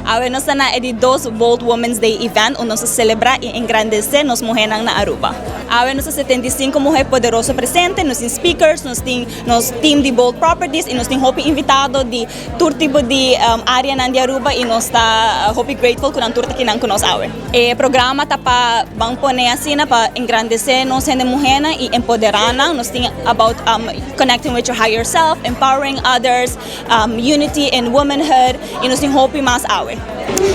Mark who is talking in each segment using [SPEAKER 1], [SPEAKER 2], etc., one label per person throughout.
[SPEAKER 1] Awe nos ta na e di dos Bold Women's Day event unda nos ta celebra y engrandece nos muhernan na Aruba. Awe nos ta 75 muher poderoso presente, nos tin speakers, nos tin nos team di Bold Properties y nos tin hopi invitado di tur tipo di areanan di Aruba y nos ta hopi grateful cu nan tur ta kinan cu nos awe. E programa ta pa ban pone asina pa engrandece nos hende muhernan y empodera nan. Nos tin about connecting with your higher self, empowering others, unity in womanhood y nos tin hopi mas awe.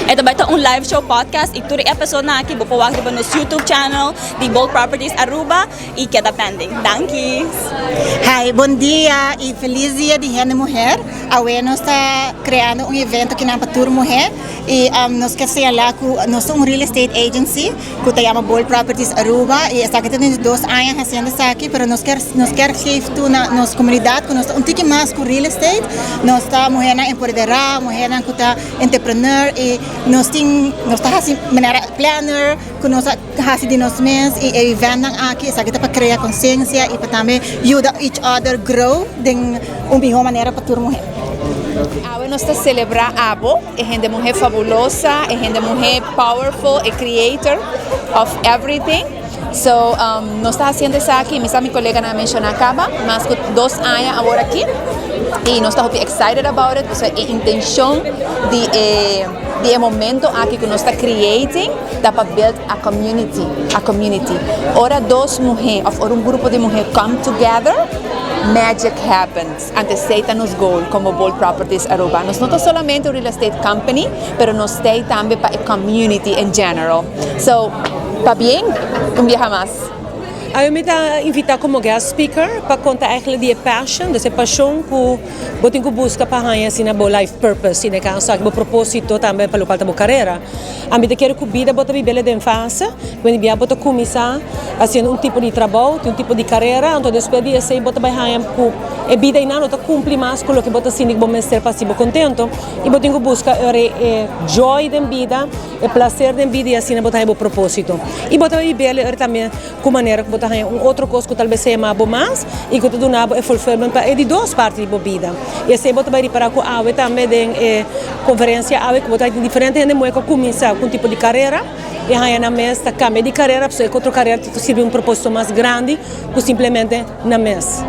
[SPEAKER 1] E ta bai ta un live show podcast y tur e episodenan aki bo por wak riba nos YouTube channel di Bold Properties Aruba y keda pending. Danki!
[SPEAKER 2] Hi, bon dia y feliz dia di hende muher. Awe nos ta creando un evento kinan pa tur muher y nos kier señala cu nos ta un real estate agency cu ta yama Bold Properties Aruba y esaki ta den 2 aña haciendo esaki, pero nos kier geef toe na nos comunidad cu nos ta un tiki mas cu real estate. Nos ta muhernan empodera, muhernan cu ta entrepreneur y nos ta haci manera planner cu nos ta haci di nos mes y e eventnan aki esaki ta pa crea conciencia y pa tambe yuda each other grow den un mihor manera pa tur muher.
[SPEAKER 3] Awe nos ta celebra abo, e hende muher fabulosa, e hende muher powerful, a creator of everything. So, nos ta haciendo esaki, mi colega a menciona caba, mas cu 2 aña awor aki. Y nos ta excited about it, so, e intencion di e momento aki cu nos ta creating, ta pa build a community, a community. Ora dos muher, of ora un grupo di muher come together, magic happens. Anto esey ta nos goal como Bold Properties Aruba. Nos no ta solamente un real estate company, pero nos ta tambe pa e community in general. So, pabien, un biaha mas.
[SPEAKER 4] Ami ta invita como guest speaker pa conta eigenlijk di passion, dus e pasion cu bo tin cu busca pa asina bo life purpose, den caso aki bo proposito tambe pa loke ta bo carera. Ami ta kere cu bida bo ta biba den fase, cuando bia bo ta cuminsa haciendo un tipo di trabou, un tipo di carera, anto despues di esey bo ta bay haya cu e bida ainda no ta cumpli mas cu loke bo ta sinti cu bo mester pa bo contento y bo tin cu busca e joy den bida, e placer den bida y asina bo ta bo proposito. Y bo ta biba tambe cu manera cu bo ta un otro cos cu talbes sea mas mas y cu ta duna e fulfillment pa e di dos parti di bo bida. Y asina bo ta bay ripara cu awe tambe den conferencia awe cu bo tin diferente hende muher cu cuminsa cu un tipo di carera y haya nan mes ta cambia di carera, pasobra otro carera ta sirbi un proposito mas grandi cu simplemente nan mes.